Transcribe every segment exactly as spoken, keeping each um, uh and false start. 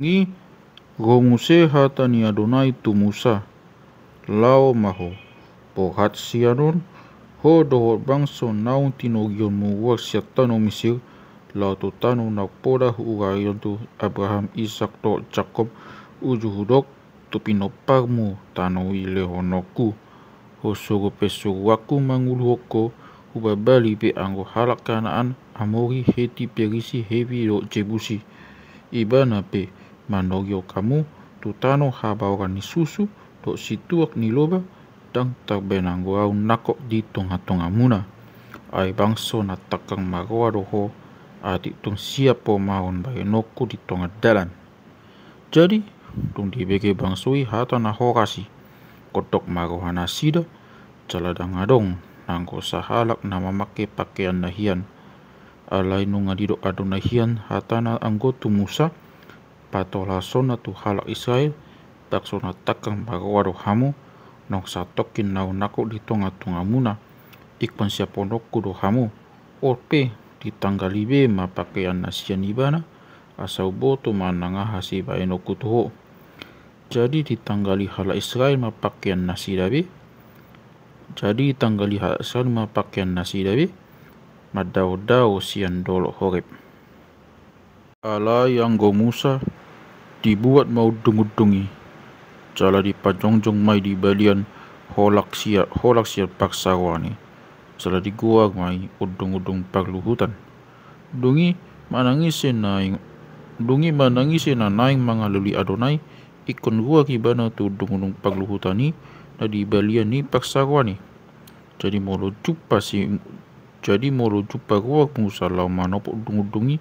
Dung i ro muse hata ni Adonai tu Musa: Laho ma ho, borhat sian on, ho dohot bangso naung tinogihonmu ruar sian tano Misir, laho tu tano naung poda huurahon tu Abraham, Isak dohot Jakob, uju hudok tu pinomparmu, tano i lehononku. Ho sogo pe suruanku manguluhon ho, hubabali be anggo halak Kanaan, Amori, Heti, Perisi, Hewi dohot Jebusi. Ibana pe manogihon hamu tu tano habaoran ni susu dohot situak ni loba. Ndang tarbahen anggo ahu nangkok di tongatongamuna. Ai bangso na tangkang marroha do ho, atik tung siap ho maon bahenonku di tonga dalan. Jadi, dung dibege bangso i hata na horas i, gondok ma rohanasida, jala ndang adong nanggo sahalak na mamangke pakeanna hian. Alai nunga didok Adonai hian hatana anggo tu Musa: Patolhashon na tu halak Israel: Bangso na tangkang marroha do hamu, naung satongkin na ahu nangkok di tongatongamuna. Ingkon siaphononku do hamu. On pe, ditanggali be ma pakeanna sian ibana, asa huboto manang aha sibahenonku tu ho. Jadi ditanggali halak Israel ma pakeannasida be. Jadi ditanggali halak Israel ma pakeannasida be, mandaodao sian dolok Horeb. Alai anggo Musa, dibuat ma undungundung i, jala dipajongjong ma i di balian, holan sia-, holan sian parsaroan i, jala digoar ma i undungundung parluhutan. Dung i manang ise naeng, dung i manang ise na naeng mangalului Adonai, ingkon goar ibana tu undungundung parluhutan i, na di balian ni parsaroan i. Jadi molo jumpa si, jadi molo jumpa goar Musa laho manopot undungundung i,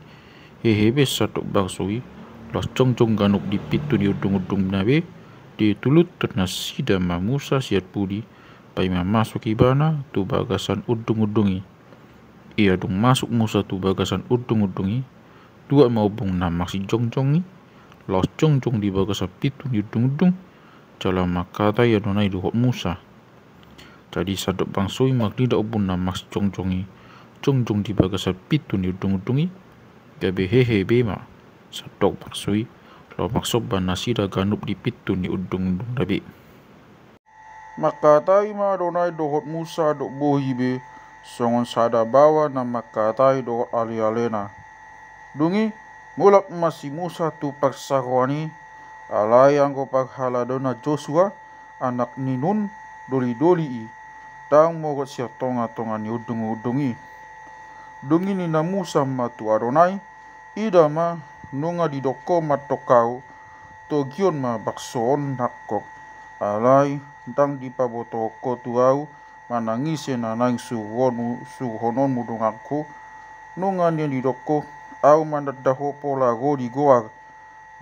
hehe be sandok bangso i, laos jongjong ganup di pintu ni undungundungna be. Dituluthon nasida ma Musa sian pudi, paima masuk ibana tu bagasan undungundung i. Ia dung masuk Musa tu bagasan undungundung i, dua ma ombung na masijongjong i, laos jongjong di bagasan pintu ni undungundung. Jala mangkatai Adonai dohot Musa. Jadi sandok bangso i marnida ombun na masijongjong i jongjong di bagasan pintu ni undungundung i, gabe hehe be ma sandok bangso i, laho marsomba nasida ganup di pintu ni undungundungna be. Mangkatai ma Adonai dohot Musa dohot bohi be, songon sada baoa na mangkatai dohot alealena. Dung i mulak ma si Musa tu parsaroan i, alai anggo parhaladona Josua, anak ni Nun, dolidoli i, ndang morot sian tongatonga ni undungundung i. Dung i ninna Musa ma tu Adonai: Ida ma, nunga didok ho mandok ahu: Togihon ma bangso on nangkok. Alai ndang dipabotohon ho tu ahu manang ise na naeng suruonmu, suruononmu donganku. Nunga nian didok ho: Ahu mananda ho pola ro di goar.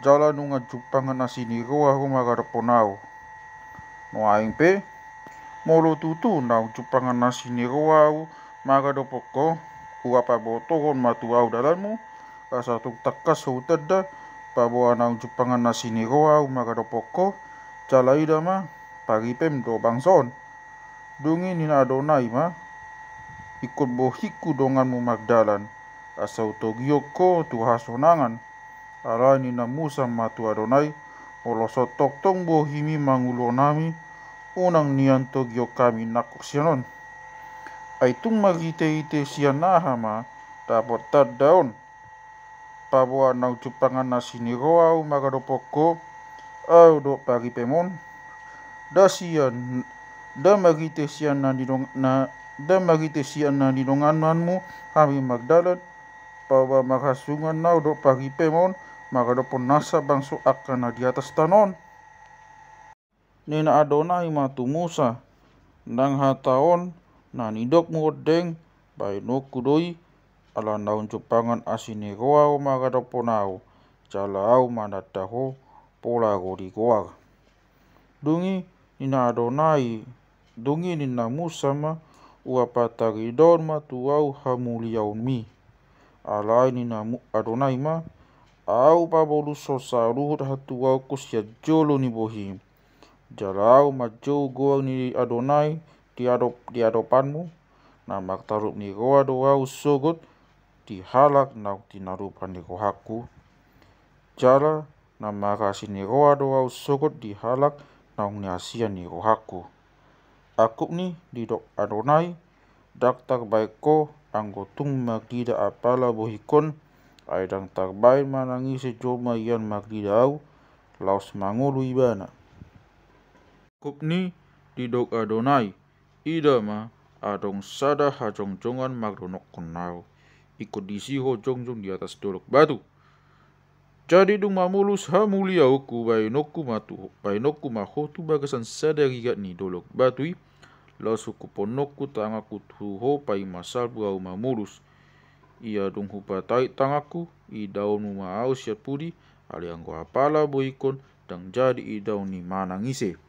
Jala nunga jumpangan asi ni roha ho mangadophon ahu. Nuaeng pe, molo tutu naung jumpangan asi ni roha ahu mangadophon ho, ura pabotohon ma tu ahu dalanmu, asa tung tangkas ho hutanda, paboa naung jumpangan asi ni roha ahu mangadophon ho. Jala ida ma, paripem do bangso on. Dung i ninna Adonai ma: Ingkon bohingku donganmu mardalan, asa hutogihon ho tu hasonangan. Alai ninna Musa ma tu Adonai: Molo so tongtong bohimi manguluhon hami, unang nian togihon hami nangkok sian on. Ai tung marhiteite sian aha ma dapot tanda on, paboa naung jumpangan asi ni roha ahu mangadophon ho, ahu do paripem on? Nda sian, nda marhite sian na nidong-, na, nda marhite sian na nidongananmu hami mardalan, paboa marhasungan ahu do paripem on mangadophon nasa bangso angka na di atas tano on? Ninna Adonai ma tu Musa: Ndang hata on na nidokmu ondeng, bahenonku do i, ala naung jumpangan asi ni roha ho mangadophon ahu, jala ahu mananda ho pola ro di goar. Dung i ninna Adonai, dung i ninna Musa ma: Ura pataridaon ma tu ahu hamuliaonmi. Alai ninna Mu-, Adonai ma: Ahu pabolushon saluhut hatuaonku sian jolo ni bohim. Jala ahu manjou goar ni Adonai di adop-, di adopanmu, na martarup ni roha do ahu sogot di halak naung tinarupan ni rohangku. Jala Na marasi ni roha do ahu sogot di halak naung niasian ni rohangku. Angkup ni, didok Adonai, ndang tarbaen ho anggo tung marnida apala bohingkon, ai ndang tarbaen manang ise jolma ian marnida ahu, laos mangolu ibana. Angkup ni, didok Adonai, ida ma, adong sada hajongjongan mardonokkon ahu, ingkon disi ho jongjong di atas dolok batu. Jadi dung mamolus hamuliaonku, baenonku ma tu, baenonku ma ho tu bagasan sada rigat ni dolok batu i, laos ungkuphononku tanganku tu ho paima salpu ahu mamolus. Ia dung hupatarik tanganku, idaonmu ma ahu sian pudi, alai anggo apala bohingkon, ndang jadi idaon i manang ise.